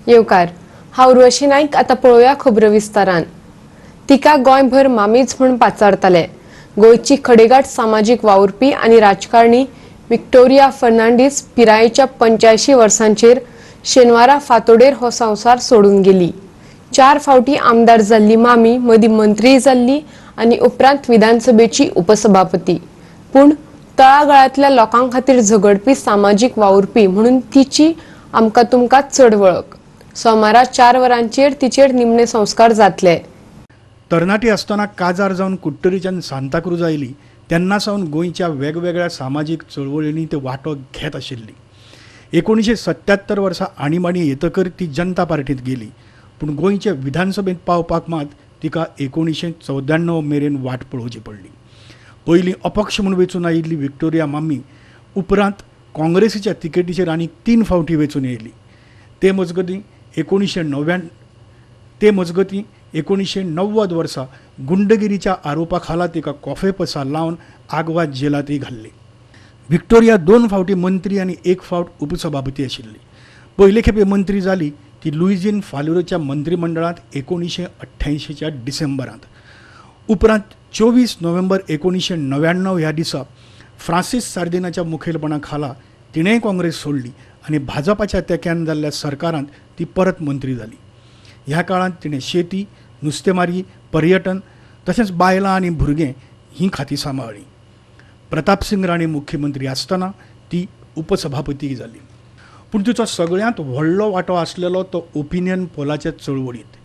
येवकार. हांव उर्वशी नायक. आतां पळोवया खबरो विस्तारान. तिका गोंयभर मामीच म्हूण पाचारताले. गोंयची खडेगांठ सामाजीक वावुरपी आनी राजकारणी विक्टोरिया फर्नांडीस पिरायेच्या 85 वर्सांचेर शेनवारा फांतोडेर हो संवसार सोडून गेली. चार फावटी आमदार जाल्ली मामी मदीं मंत्रीय जाल्ली आनी उपरांत विधानसभेची उपसभापती. पूण तळागाळांतल्या लोकां खातीर झगडपी सामाजीक वावुरपी म्हणून तिची आमकां तुमकां चड वळख. सोमारा 4 वरांचेर तिचेर निमणे संस्कार जातले. तरणाटी आसतना काजार जावन कुडटरीच्यान सांताक्रूज आयली तेन्ना सावन गोंयच्या वेगवेगळ्या सामाजीक चळवळींनी ते वांटो घेत आशिल्ली. 1977 वर्सा आणीबाणी येतकर ती जनता पार्टींत गेली, पूण गोंयचे विधानसभेंत पावपाक मात तिका 1994 मेरेन वाट पळोवची पडली. पयलीं अपक्ष म्हूण वेंचून आयिल्ली विक्टोरिया मामी उपरांत काँग्रेसीच्या तिकेटीचेर आनीक 3 फावटी वेंचून येयली. ते मजगतीं 1990 वर्सा गुंडगिरीच्या आरोपा खाला तिका कॉफेपसा लावन आगवाद जेलांतय घाल्ली. विक्टोरिया 2 फावटी मंत्री आनी 1 फावट उपसभापती आशिल्ली. पयले खेपे मंत्री जाली ती लुईझीन फालेरोच्या मंत्रीमंडळांत 1988च्या डिसेंबरांत. उपरांत 24 नोव्हेंबर 1999 ह्या दिसा फ्रांसीस सार्दिनाच्या मुखेलपणा खाला तिणेंय काँग्रेस सोडली आनी भाजपाच्या तेंक्यान जाल्ल्या सरकारांत ती परत मंत्री जाली. ह्या काळांत तिणें शेती, नुस्तेमारी, पर्यटन तशेंच बायलां आनी भुरगें हीं खातीं सांबाळ्ळीं. प्रतापसिंग राणे मुख्यमंत्री आसतना ती उपसभापती जाली. पूण तिचो सगळ्यांत व्हडलो वांटो आसलेलो तो ओपिनियन पोलाच्या चळवळींत.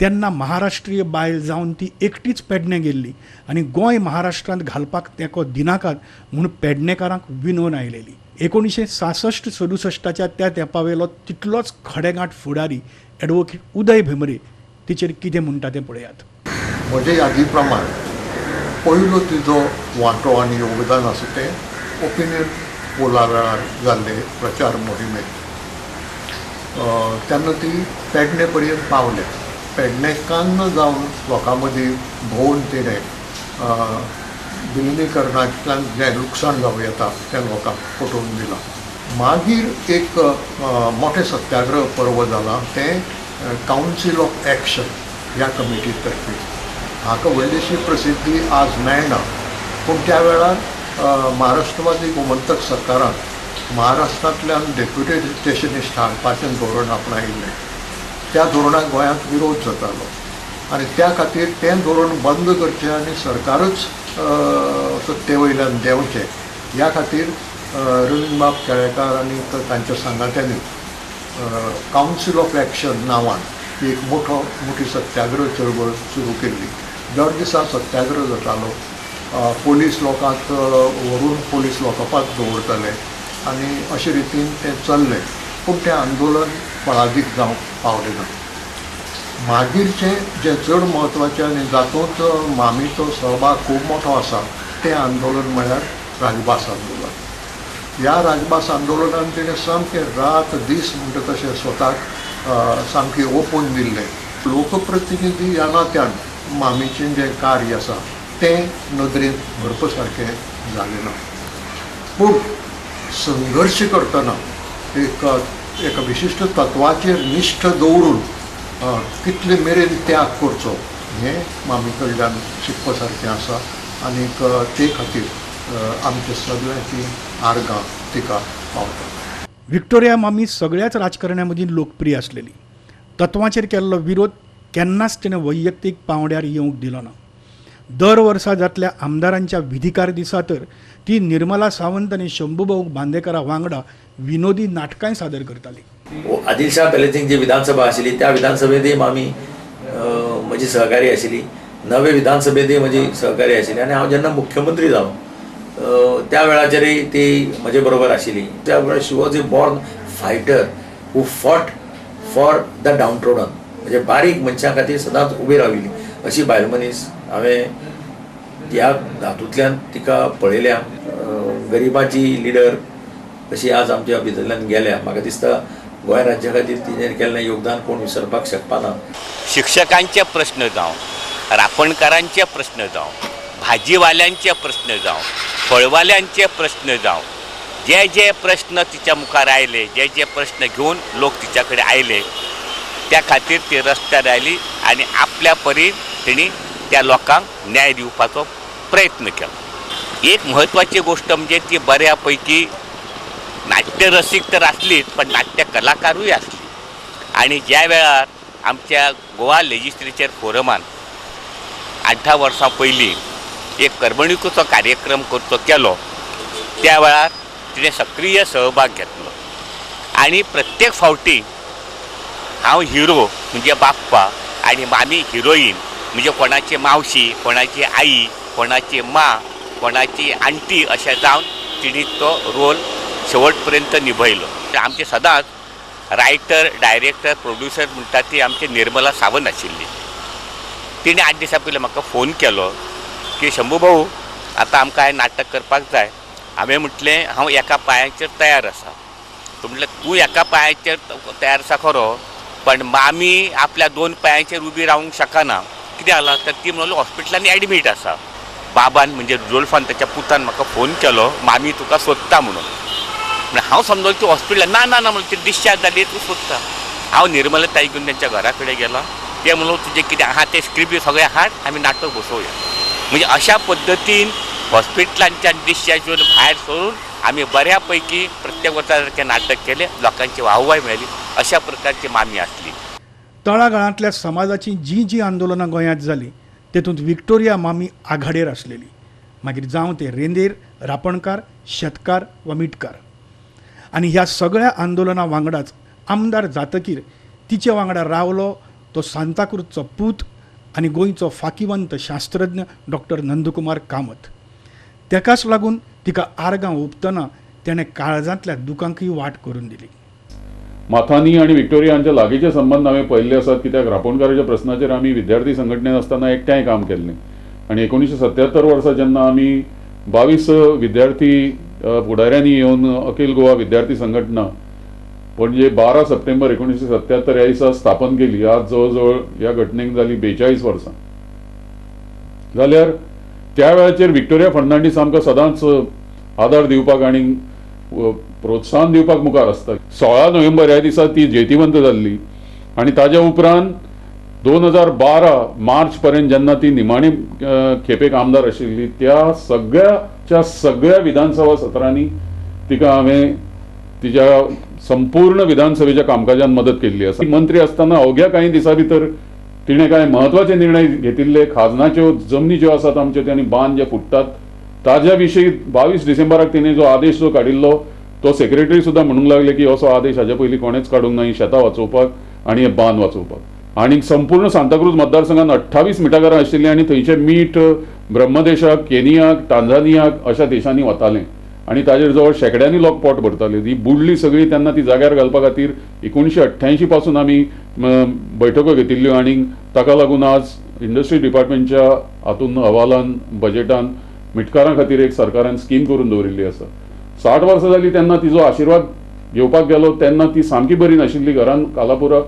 तेन्ना महाराष्ट्रीय बायल जावन ती एकटीच पेडणे गेल्ली आनी गोंय महाराष्ट्रांत घालपाक तेंको दिनाकात म्हूण पेडणेकारांक विनोवन आयलेली. 1966-67च्या त्या तेंपावेलो तितलोच खडेगांठ फुडारी ॲडवोकेट उदय भेंब्रे तिचेर कितें म्हणटा तें पळयात. म्हजे यादी प्रमाण पयलो तिजो वांटो आनी योगदान आसा तें ओपिनियन पोला वेळार जाल्ले प्रचार मोहिमेंत. तेन्ना ती पेडणे पर्यंत पावल्या. पेडणेकान्न जावन लोकां मदीं भोंवन तिणें विलिनीकरणांतल्यान जें लुकसाण जावं येता तें लोकांक पटोवन दिलां. मागीर एक मोठें सत्याग्रह पर्व जालां तें कावन्सील ऑफ एक्शन ह्या कमिटी तर्फे. हाका व्हडलीशी प्रसिद्धी आज मेळना, पूण त्या वेळार महाराष्ट्रवादी गोमंतक सरकारान महाराष्ट्रांतल्यान डेप्युटेशनिस्ट हाडपाचें धोरण आपणायिल्लें. त्या धोरणाक गोंयांत विरोध जातालो आनी त्या खातीर तें धोरण बंद करचें आनी सरकारच सत्ते वयल्यान देंवचें ह्या खातीर रवींद्रबाब केळेकार आनी तांच्या सांगात्यांनी कावन्सील ऑफ एक्शन नांवान एक मोठी सत्याग्रह चळवळ सुरू केल्ली. दर दिसा सत्याग्रह जातालो. पोलीस लोकांक व्हरून पोलीस लॉकअपांत दवरताले आनी अशे रितीन तें चल्लें. पूण तें आंदोलन फळादीक जावंक पावलें ना. मागीरचें जें चड म्हत्वाचें आनी जातूंत मामीचो सहभाग खूब मोठो आसा तें आंदोलन म्हळ्यार राजभास आंदोलन. ह्या राजभास आंदोलनान तिणें सामकें रात दीस म्हणटा तशें स्वताक सामकें ओपून दिल्लें. लोकप्रतिनिधी ह्या नात्यान मामीचें जें कार्य आसा तें नदरेंत भरपा सारकें जालें ना. पूण संघर्श करतना एका विशिश्ट तत्वाचेर निश्ठ दवरून कितले मेरेन त्याग करचो हें मामी कडल्यान शिकपा सारकें आसा आनीक ते खातीर आमच्या सगळ्यांची आर्गां तिका पावता. विक्टोरिया मामी सगळ्याच राजकारण्यां मदीं लोकप्रिय आसलेली. तत्वांचेर केल्लो विरोध केन्नाच तिणें वैयक्तीक पांवड्यार येवंक दिलो ना. दर वर्सा जातल्या आमदारांच्या विधिकार दिसा तर ती निर्मला सावंत आनी शंभूभाऊ बांदेकरा वांगडा विनोदी नाटकांय सादर करताली. आदिलशाह पॅलेसींत जी विधानसभा आशिल्ली त्या विधानसभेंतय मामी म्हजी सहकारी आशिल्ली. नवे विधानसभेंतय म्हजी सहकारी आशिल्ली आनी हांव जेन्ना मुख्यमंत्री जालो त्या वेळाचेरय ती म्हजे बरोबर आशिल्ली. त्या वेळार she was a born fighter who fought for the downtrodden, म्हणजे बारीक मनशां खातीर सदांच उबी राविल्ली अशी बायल मनीस हांवें ह्या हातूंतल्यान तिका पळयल्या. गरिबाची लिडर अशी आज आमच्या भितरल्यान गेल्या. म्हाका दिसता गोंय राज्या खातीर तिणें केल्लें योगदान कोण विसरपाक शकपाना. शिक्षकांचे प्रश्न जावं, रापणकारांचे प्रश्न जावं, भाजीवाल्यांचे प्रश्न जावं, फळवाल्यांचे प्रश्न जावं, जे जे प्रश्न तिच्या मुखार आयले, जे जे प्रश्न घेवन लोक तिच्या कडेन आयले त्या खातीर ती रस्त्यार आयली आनी आपल्या परीन तेणी त्या लोकांक न्याय दिवपाचो प्रयत्न केलो. एक म्हत्वाची गोश्ट म्हणजे ती बऱ्या पैकी नाट्यरसीक तर आसलीच, पण नाट्य कलाकारूय आसली. आनी ज्या वेळार आमच्या गोवा लेजिस्लेचर फोरमान 18 वर्सां पयलीं एक करमणुकीचो कार्यक्रम करचो केलो त्या वेळार तिणें सक्रीय सहभाग घेतलो आनी प्रत्येक फावटी हांव हिरो म्हणजे बाप्पा आनी मामी हिरोईन म्हणजे कोणाची मावशी, कोणाची आई, कोणाची माँ, कोणाची आंटी अशें जावन तिणी तो रोल शेवट पर्यंत निभयलो. आमचे सदांच रायटर, डायरेक्टर, प्रोड्युसर म्हणटा ती आमची निर्मला सावंत आशिल्ली. तिणें 8 दिसां पयलीं म्हाका फोन केलो की शंभू भाऊ आतां आमकां हें नाटक करपाक जाय. हांवें म्हटलें हांव एका पांयाचेर तयार आसा. तो म्हटलें तूं एका पांयाचेर तयार आसा खरो, पण मामी आपल्या 2 पांयांचेर उबी रावंक शकना, कितें जालां तर ती म्हणून हॉस्पिटलांनी एडमीट आसा. बाबान म्हणजे रुडोल्फान ताच्या पुतान म्हाका फोन केलो, मामी तुका सोदता म्हणून. म्हण हांव समजलो ती हॉस्पिटलान ना ना ना म्हणून ती डिस्चार्ज जाली तूं सोदता. हांव निर्मला ताई घेवन तेंच्या घरा कडेन गेलो. ते म्हणून तुजें कितें आहा तें स्क्रिप्ट सगळें हाड, आमी नाटक बसोवया. म्हणजे अशा पद्दतीन हॉस्पिटलांच्यान डिस्चार्ज येवन भायर सरून आमी बऱ्या पैकी प्रत्येक वर्सा सारकें नाटक केलें, लोकांची वाहवाय मेळ्ळी. अशा प्रकारची मामी आसली. तळागाळांतल्या समाजाची जी जी आंदोलनां गोंयांत जालीं तेतूंत विक्टोरिया मामी आघाडेर आसलेली. मागीर जावं ते रेंदेर, रापणकार, शेतकार वा मिटकार. आनी ह्या सगळ्या आंदोलना वांगडाच आमदार जातकीर तिचे वांगडा रावलो तो सांताक्रूजचो पूत आनी गोंयचो फाकिवंत शास्त्रज्ञ डॉक्टर नंदकुमार कामत. तेकाच लागून तिका आर्गां ओंपतना तेणें काळजांतल्या दुकांकय वाट करून दिली. माथानी आनी विक्टोरिया हांचे लागींचे संबंद हांवें पळयल्ले आसात, कित्याक रापोणकाराच्या प्रस्नाचेर आमी विद्यार्थी संघटनेन आसतना एकठांय काम केल्लें. आनी 1977 वर्सा जेन्ना आमी 22 विद्यार्थी फुडाऱ्यांनी येवन अखिल गोवा विद्यार्थी संघटना पणजे 12 सप्टेंबर 1977 ह्या दिसा स्थापन केली. आज जवळ जवळ ह्या घटनेक जाली 42 वर्सां. जाल्यार त्या वेळाचेर विक्टोरिया फर्नांडीस आमकां सदांच आदार दिवपाक आनी प्रोत्साहन दिवपाक मुखार आसता. 16 नोव्हेंबर ह्या दिसा ती जैतिवंत जाल्ली आनी ताज्या उपरांत 2012 मार्च पर्यंत जेन्ना ती निमाणी खेपेक आमदार आशिल्ली त्या सगळ्याच्या सगळ्या विधानसभा सत्रांनी तिका हांवें तिच्या संपूर्ण विधानसभेच्या कामकाजान मदत केल्ली आसा. मंत्री आसतना अवघ्या कांय दिसां भितर तिणें कांय म्हत्वाचे निर्णय घेतिल्ले. खाजनाच्यो जमनी ज्यो आसात आमच्यो आनी बांद जे फुट्टात ताज्या विशीं 22 डिसेंबराक तिणें जो आदेश जो काडिल्लो तो सेक्रेटरी सुद्दां म्हणूंक लागले की असो आदेश हाज्या पयलीं कोणेच काडूंक ना, शेतां वाचोवपाक आनी हे बांद वाचोवपाक. आनी संपूर्ण सांताक्रूज मतदारसंघात 28 मिठागरां आशिल्लीं आनी थंयचें मीठ ब्रह्मदेशाक, केनियाक, टांझानियाक अशा देशांनी वतालें आनी ताजेर जवळ शेंकड्यांनी लोक पोट भरताले. ती बुडली सगळी तेन्ना ती जाग्यार घालपा खातीर 1988 पासून आमी बैठको घेतिल्ल्यो आनी ताका लागून आज इंडस्ट्री डिपार्टमेंटच्या हातून अहवालान बजेटान मिटकारां खातीर एक सरकारान स्कीम करून दवरिल्ली आसा. 60 वर्सां जाली तेन्ना तिजो आशिर्वाद घेवपाक गेलो तेन्ना ती सामकी बरी नाशिल्ली घरान कालापुरा.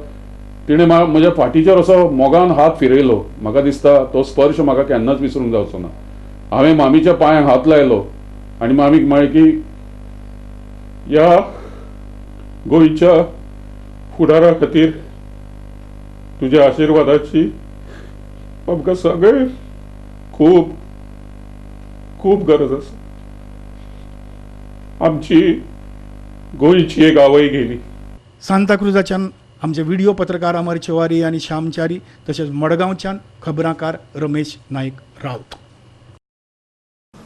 तिणें म्हज्या फाटीचेर असो मोगान हात फिरयलो. म्हाका दिसता तो स्पर्श म्हाका केन्नाच विसरूंक जावचो ना. हांवें मामीच्या पांयांक हात लायलो आनी मामीक म्हळें की ह्या गोंयच्या फुडारा खातीर तुज्या आशिर्वादाची आमकां सगळे खूब खूब गरज आसा. आमची गोंयची एक आवय गेली. सांताक्रुजाच्यान आमचे व्हिडिओ पत्रकार अमर चेवारी आनी श्यामचारी, तशेंच मडगांवच्यान खबराकार रमेश नायक राऊत.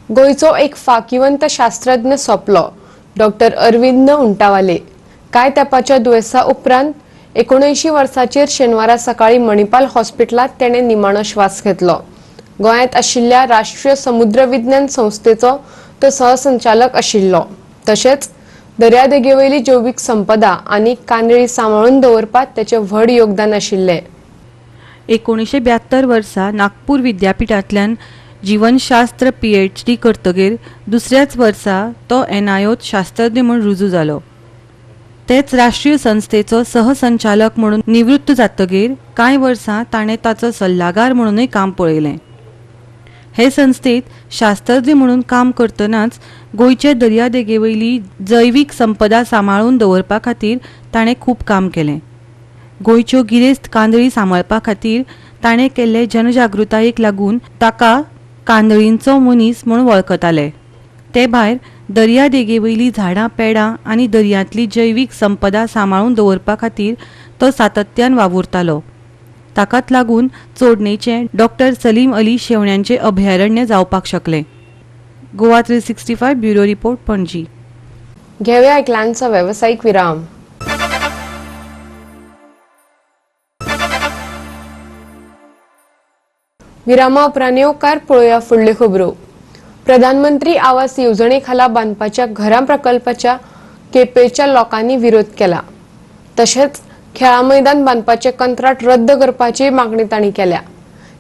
गोंयचो एक फाकिवंत शास्त्रज्ञ सोंपलो, डॉक्टर अरविंद उंटावाले. कांय तेंपाच्या दुयेंसा उपरांत 79 वर्सांचेर शेनवारा सकाळी मणिपाल हॉस्पिटलांत तेणें निमाणो श्वास घेतलो. गोंयांत आशिल्ल्या राष्ट्रीय समुद्र विज्ञान संस्थेचो तो सहसंचालक आशिल्लो. तशेंच दर्यादेगेवयली जैवीक संपदा आनी कांदळी सांबाळून दवरपात तेचें व्हड योगदान आशिल्लें. 1972 वर्सा नागपूर विद्यापिठांतल्यान जीवनशास्त्र PhD करतगीर दुसऱ्याच वर्सा तो एनआयओत शास्त्रज्ञ म्हूण रुजू जालो. तेच राष्ट्रीय संस्थेचो सहसंचालक म्हणून निवृत्त जातगीर कांय वर्सां ताणें ताचो सल्लागार म्हणूनय काम पळयलें. हे संस्थेत शास्त्रज्ञ म्हणून काम करतनाच गोंयचे दर्यादेगेवयली जैवीक संपदा सांबाळून दवरपा खातीर ताणें खूब काम केलें. गोंयच्यो गिरेस्त कांदळी सांबाळपा खातीर ताणें केल्ले जनजागृतायेक लागून ताका कांदळींचो मनीस म्हूण वळखताले. ते भायर दर्या देगेवयलीं झाडां पेडां आनी दर्यांतली जैवीक संपदा सांबाळून दवरपा खातीर तो सातत्यान वावुरतालो. ताकाच लागून चोडणेचें डॉक्टर सलीम अली शेवण्यांचें अभयारण्य जावपाक शकलें. Goa 365 bureau report, Panaji. घेवया एक ल्हानसो वेवसायीक विराम. विरामा उपरांत येवकार पळोवया फुडल्यो खबरो. प्रधानमंत्री आवास येवजणे खाला बांदपाच्या घरां प्रकल्पाच्या केपेंच्या लोकांनी विरोध केला. तशेंच खेळां मैदान बांदपाचें कंत्राट रद्द करपाची मागणी तांणी केल्या.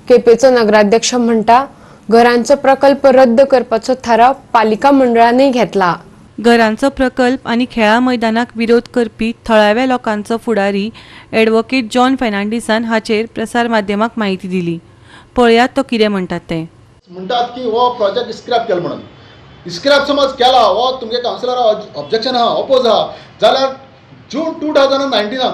केपेंचो नगराध्यक्ष म्हणटा घरांचो प्रकल्प रद्द करपाचो थाराव पालिका मंडळानय घेतला. घरांचो प्रकल्प आनी खेळां मैदानाक विरोध करपी थळाव्या लोकांचो फुडारी ॲडव्होकेट जॉन फेर्नांडीसान हाचेर प्रसार माध्यमाक म्हायती दिली. पळयात तो कितें म्हणटात ते. म्हणटात की हो प्रोजेक्ट स्क्रॅप केलो म्हणून. स्क्रॅप समज केला हो तुमगे कावन्सिलरा ऑब्जेक्शन आहा, ओपोज आहा, जाल्यार जून 2019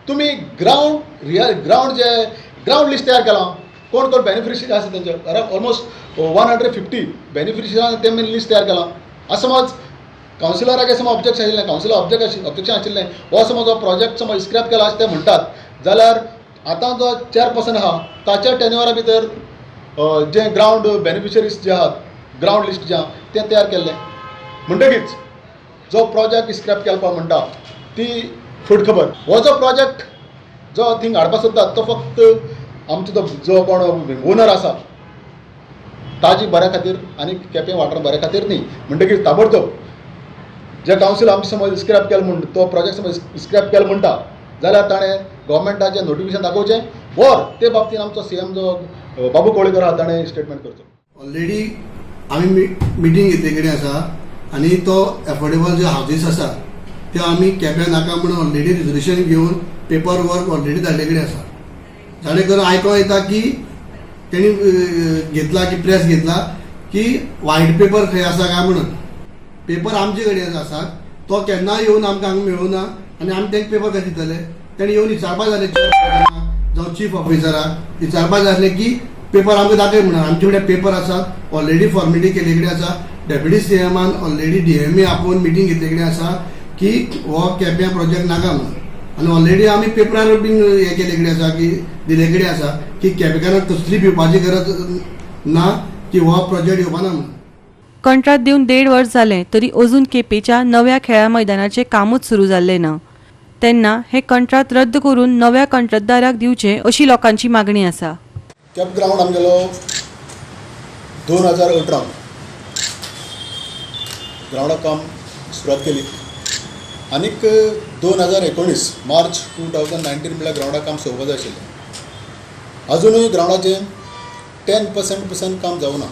तुमी ग्रावंड रियल ग्रावंड जे ग्रावंड लिस्ट तयार केलां, कोण कोण बेनिफिशरी आसा तेंचे ऑलमोस्ट 150 बेनिफिशरी आसा तेमी लिस्ट तयार केलां. आतां समज कावन्सिलराक समज ऑब्जेक्शन आशिल्लें, कावन्सिलर ऑब्जेक्शन आशिल्लें, हो समज हो प्रोजेक्ट समज स्क्रॅप केला अशें ते म्हणटात, जाल्यार आतां जो चेअरपर्सन आहा ताच्या टेन्युअरा भितर जे ग्रावंड बेनिफिशरीज जे आहात, ग्रावंड लिस्ट जे आहा तें तयार केल्लें. म्हणटकीच जो प्रोजेक्ट स्क्रॅप केला म्हणटा ती फट खबर. हो जो प्रोजेक्ट जो थिंग हाडपाक सोदतात तो फक्त आमचो जो कोण ओनर आसा ताजी बऱ्या खातीर आनी केपें वाठार बऱ्या खातीर न्ही. म्हणटकीच ताबडतोब जे कावन्सील आमचे समज स्क्रॅप केलो म्हण तो प्रोजेक्ट समज स्क्रॅप केलो म्हणटा जाल्यार ताणें गव्हर्मेंटाचें नोटिफिकेशन दाखोवचें वर ते बाबतीन आमचो सीएम जो बाबू कोळेकर आहा ताणें स्टेटमेंट करचो. ऑलरेडी आमी मिटींग घेतले कडेन आसा आनी तो एफोर्डेबल जे हावजीस आसा ते आमी केप्यां नाका म्हणून ऑलरेडी रिजोल्युशन घेवन पेपर वर्क ऑलरेडी धाडले कडेन आसा. जाणे करून आयकोंक येता की तेणी घेतला की प्रेस घेतला की व्हायट पेपर खंय आसा काय म्हणून. पेपर आमचे कडेन आसात, तो केन्ना येवन आमकां हांगा मेळूना आनी आमी तांकां पेपर कशें दितले? तेणी येवन विचारपा जालें जावं चीफ ऑफिसराक विचारपा जाय आसलें की पेपर आमकां दाखय म्हणून. आमचे कडेन पेपर आसात, ऑलरेडी फॉर्मेलिटी केल्ले कडेन आसा. डेप्युटी सीएमान ऑलरेडी डीएमए आपोवन मिटींग घेतले कडेन आसा की हो केप्यां प्रोजेक्ट नाका म्हणून. आनी ऑलरेडी आमी पेपरार बीन हें केल्ले कडेन आसा की दिले कडेन आसा की केपेकारांक कसली भिवपाची गरज ना की हो प्रोजेक्ट येवपा ना म्हणून. कंत्राट दिवन 1.5 वर्स जालें तरी अजून केपेंच्या नव्या खेळां मैदानाचें कामूच सुरू जाल्लें ना. तेन्ना हें कंत्राट रद्द करून नव्या कंत्राटदाराक दिवचें अशी लोकांची मागणी आसा. केप ग्रावंड आमगेलो 2018 ग्रावंडाक काम सुरवात केली आनीक 2019 मार्च 2019 म्हळ्यार ग्रावंडाक काम सोंपपाचें आशिल्लें. अजुनूय ग्रावंडाचें 10% काम जावना.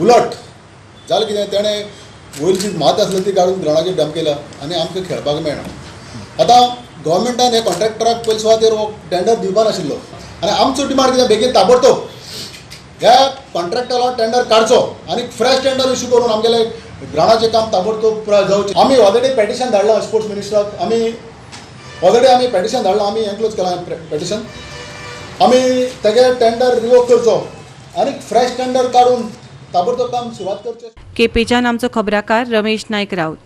उलट जालें कितें, तेणें वयली जी मात आसली ती काडून ग्रावंडाचेर डंप केल्या आनी आमकां खेळपाक मेळना. आतां गव्हर्मेंटान हे कॉन्ट्रॅक्टराक पयले सुवातेर हो टेंडर दिवपा नाशिल्लो आनी आमचो डिमांड कितें, बेगीन ताबडतोब ह्या कॉन्ट्रॅक्टरा टेंडर काडचो आनी फ्रेश टेंडर इशू करून आमगेले ग्रावंडाचें काम ताबडतोब जावचें. आमी ऑलरेडी पेटिशन धाडलां स्पोर्ट्स मिनिस्टराक, आमी ऑलरेडी आमी पेटिशन धाडलां, आमी एन्क्लोज केलां पेटिशन. आमी तेगे टेंडर रिवोक करचो आनी फ्रेश टेंडर काडून ताबडतोब काम सुरवात करचें. केपेंच्यान आमचो खबराकार रमेश नायक राऊत.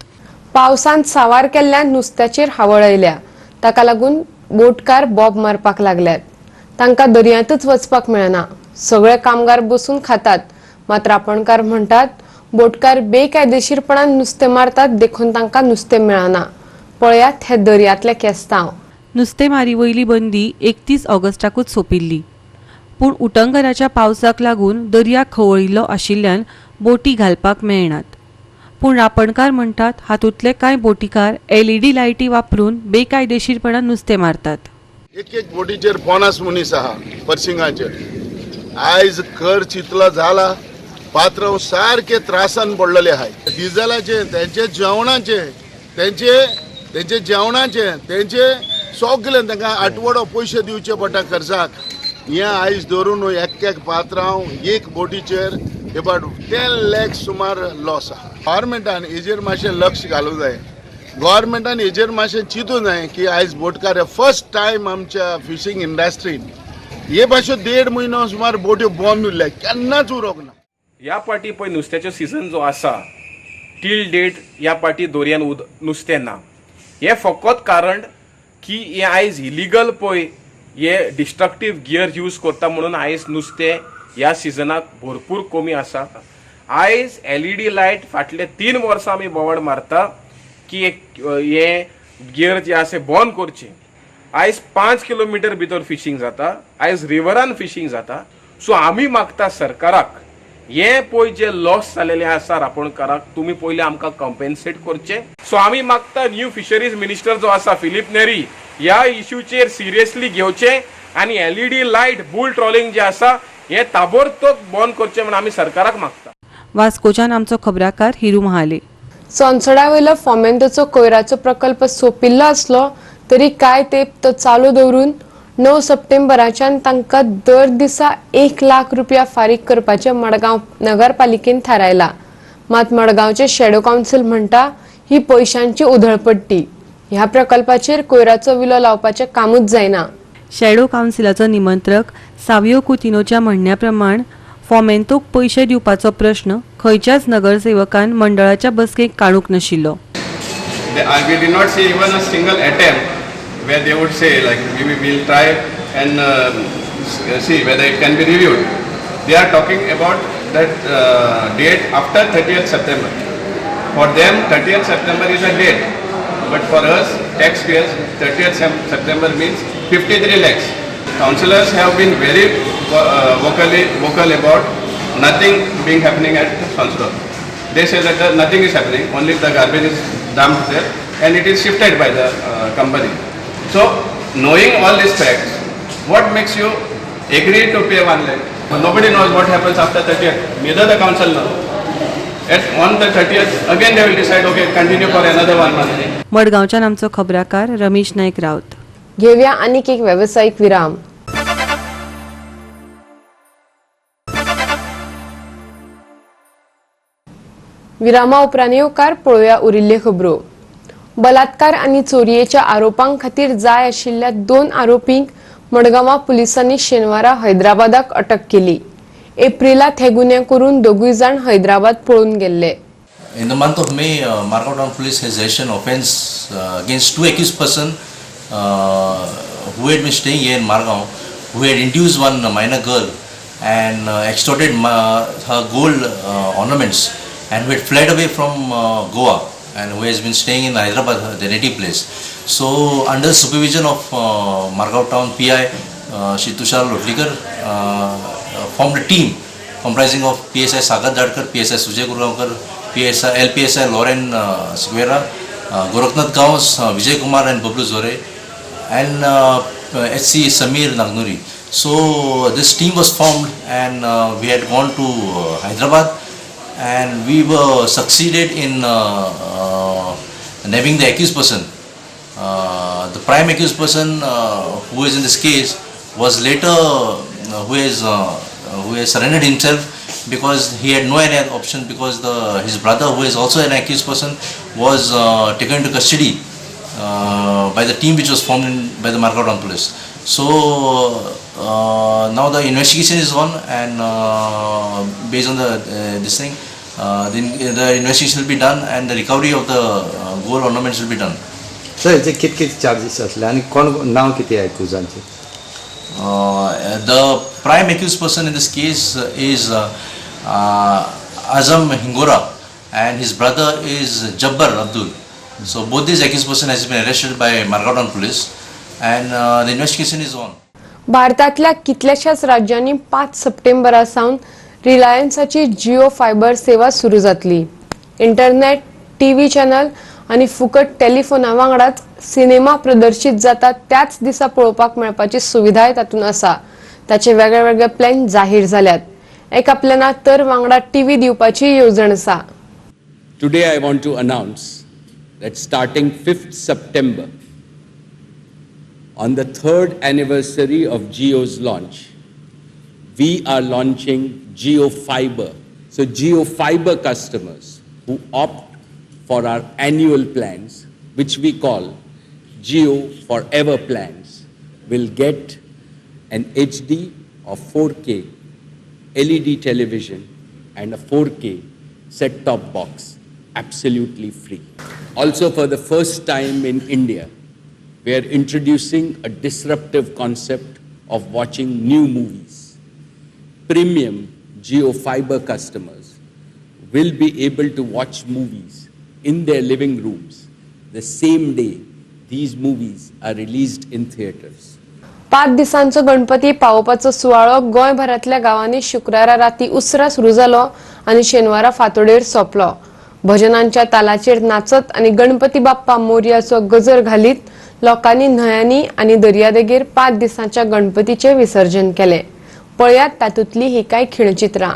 पावसान सावार केल्ल्यान नुस्त्याचेर हावळ आयल्या. ताका लागून बोटकार बोब मारपाक लागल्यात. तांकां दर्यांतच वचपाक मेळना. सगळे कामगार बसून खातात, मात रापणकार म्हणटात बोटकार बेकायदेशीरपणान नुस्तें मारतात देखून तांकां नुस्तें मेळना. पळयात हे दर्यांतले केस्तांव. नुस्तेमारी वयली बंदी 31 ऑगस्टाकूच सोंपिल्ली, पूण उटंगराच्या पावसाक लागून दर्या खवळिल्लो आशिल्ल्यान बोटी घालपाक मेळनात. पूण रापणकार म्हणटात हातूंतले कांय बोटीकार एलईडी लायटी वापरून बेकायदेशीरपणान नुस्तें मारतात. एक एक बोटीचेर 50 मनीस आहा पर्सिंगाचेर. आयज खर्च इतलो जाला, पात्रांव सारके त्रासान पडलेले आहाय. डिझलाचे, तेंचे जेवणाचे, तेंचे जेवणाचे, तेंचे सगळे तांकां आठवडो पयशे दिवचे पडटा खर्चाक. हें आयज धरून एक एक पात्रांव एक बोटीचेर एबाउट 10 लॅक्स सुमार लॉस आहा. गव्हर्मेंटान हेजेर मातशें लक्ष घालूंक जाय. गव्हर्मेंटान हेजेर मातशें चिंतूं जाय की आयज बोटकार फर्स्ट टायम आमच्या फिशींग इंडस्ट्रीन हे भाशेन 1.5 म्हयनो सुमार बोट्यो बंद उरल्या, केन्नाच उरोंक ना. ह्या पाटी पळय नुस्त्याचो सिजन जो आसा टील डेट ह्या पाटी दर्यान नुस्तें ना. हें फकत कारण की हें आयज इलिगल पळय हे डिस्ट्रक्टीव गियर यूज करता म्हणून आयज नुस्तें ह्या सिजनाक भरपूर कमी आसा. आयज LED light फाटले 3 वर्सां आमी बोवाळ मारता की हे गियर जे आसा बंद करचें. आयज 5 किलोमिटर भितर फिशींग जाता, आयज रिवरान फिशींग जाता. सो आमी मागता सरकाराक हे पळय जे लॉस जालेले आसा रापोणकाराक तुमी पयलीं आमकां कॉम्पेन्सेट करचें. सो आमी मागता न्यू फिशरीज मिनिस्टर जो आसा फिलीप नेरी ह्या इश्यूचेर सिरियसली घेवचें आनी LED light bull trolling जे आसा हे ताबडतोब बंद करचें म्हूण आमी सरकाराक मागता. वास्कोच्यान आमचो खबराकार हिरू महाले. सोनसडावयलो फोमेंतोचो कोयराचो प्रकल्प सोंपिल्लो आसलो तरी कांय तेंप तो चालू दवरून 9 सप्टेंबराच्यान तांकां दर दिसा 1 लाख रुपया फारीक करपाचें मडगांव नगरपालिकेन थारायला. मात मडगांवचे शॅडो कावन्सील म्हणटा ही पयशांची उधळपट्टी. ह्या प्रकल्पाचेर कोयराचो विलो लावपाचें कामूच जायना. शॅडो कावन्सिलाचो निमंत्रक सावियो कुतिनोच्या म्हणण्या प्रमाण फोमेंतोक पयशे दिवपाचो प्रश्न खंयच्याच नगरसेवकान मंडळाच्या बसकेक काडूंक नाशिल्लो. We did not see even a single attempt where they would say like we will try and see whether it can be reviewed. They are talking about that date after 30th September. For them 30th September is a date, but for us taxpayers 30th September means 53 lakhs. Councillors have been very vocal about nothing being happening at Sonsodo. They say that nothing is happening, only the garbage is dumped there and it is shifted by the company. So, knowing all these facts, what makes you agree to pay 1 lakh? Nobody knows what happens after 30th. Neither the council knows. On the 30th, again they will decide, okay, continue for another 1 month. मडगांवच्यान आमचो खबराकार रमेश नायक राऊत. घेऊया आणखी एक व्यावसायिक विराम. विरामा उपरांत येवकार पळोवया उरिल्ल्यो खबरो. बलात्कार आनी चोरयेच्या आरोपां खातीर जाय आशिल्ल्या 2 आरोपींक मडगांवां पुलिसांनी शेनवारा हैदराबादाक अटक केली. एप्रिलांत हे गुन्हे करून दोगूय जाण हैदराबाद पळून गेल्ले. In the month of May, Margao Town Police has arrested an offence against 2 accused person who had been staying here in Margao, who had induced one minor girl and extorted her gold ornaments, and who had fled away from Goa and who has been staying in Hyderabad, the native place. So under supervision of Margao Town PI Shri Tushar Lotlikar, formed a team comprising of PSI Sagar Dadkar, PSI Sujay Gurgaonkar, PSI LPSI Lauren Siguera, Gorakhnath Gawas, Vijay Kumar and Bablu Zore, and HC Samir Nagnuri. So this team was formed and we had gone to Hyderabad, and we were succeeded in nabbing the accused person. The prime accused person who is in this case was later who has surrendered himself because he had no any option, because his brother, who is also an accused person, was taken into custody by the team which was formed by the Margao Town Police. So now the investigation is on, and based on the this thing, the investigation will be done and the recovery of the gold ornaments will be done. Sir, हेचे कित कित charges असले आणि कोण नाव किती अक्युजांचे? The prime accused person in this case is Azam Hingora and his brother is Jabbar Abdul. So both these accused person has been arrested by Margao Town Police and the investigation is on. भारतातल्या कितल्याशाच राज्यांनी 5 सप्टेंबरा सावन रिलायन्साची Jio fibre सेवा सुरू जातली. Internet, TV channel आनी फुकट टेलिफोना वांगडाच सिनेमा प्रदर्शीत जाता त्याच दिसा पळोवपाक मेळपाची सुविधाय तातूंत आसा. ताचे वेगळे वेगळे प्लॅन जाहीर जाल्यात. एका प्लॅनात तर वांगडा टीव्ही दिवपाची येवजण आसा. Today I want to announce that starting 5th September, on the 3rd anniversary of Jio's launch, we are launching Jio Fiber. So Jio Fiber customers who opt for our annual plans which we call Jio Forever plans, will get an HD or 4K LED television and a 4K set-top box absolutely free. Also, for the first time in India, we are introducing a disruptive concept of watching new movies. Premium JioFiber customers will be able to watch movies in their living rooms the same day these movies are released in theaters. 5 दिसांचो गणपती पावोवपाचो सुवाळो गोंयभरांतल्या गांवांनी शुक्रारा राती उसरा सुरू जालो आनी शेनवारा फांतोडेर सोंपलो. भजनांच्या तालाचेर नाचत आनी गणपती बाप्पा मोरयाचो गजर घालीत लोकांनी न्हंयांनी आनी दर्यादेगेर 5 दिसांच्या गणपतीचें विसर्जन केलें. पळयात तातूंतली ही कांय खिणचित्रां.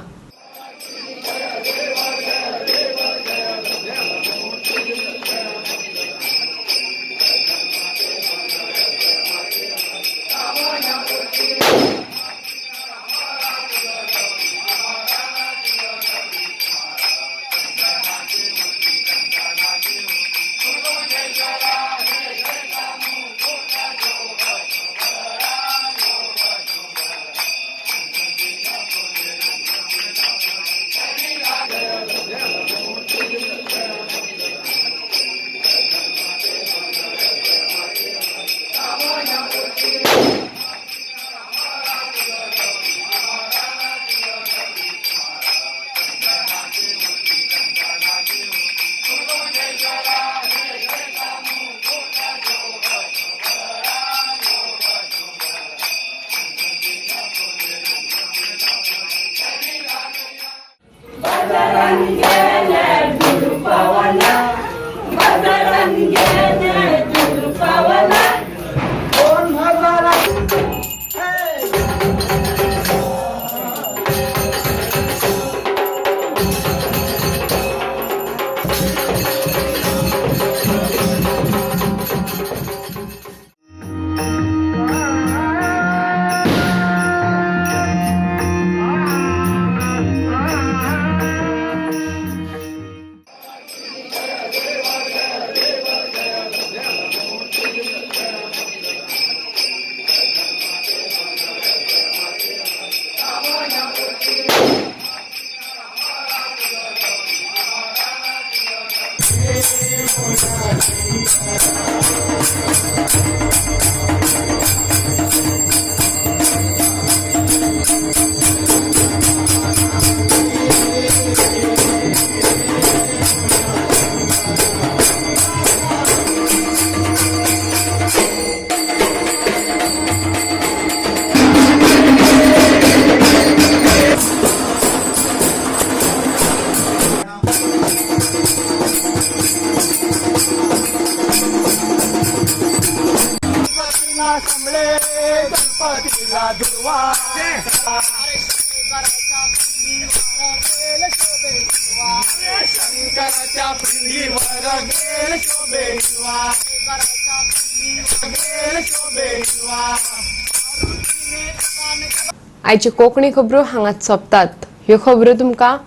आयची कोंकणी खबरो हांगाच सोंपतात. ह्यो खबरो तुमकां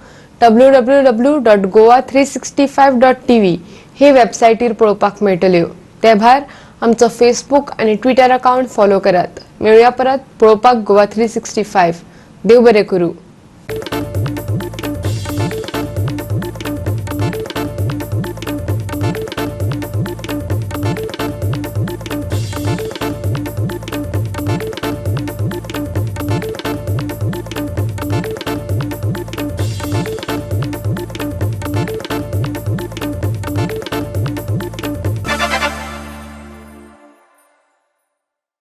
www.goa365.tv हे वेबसायटीर पळोवपाक मेळटल्यो. ते भायर आमचो फेसबूक आनी ट्विटर अकाउंट फॉलो करात. मेळुया परत पळोवपाक गोवा 365. देव बरें करूं.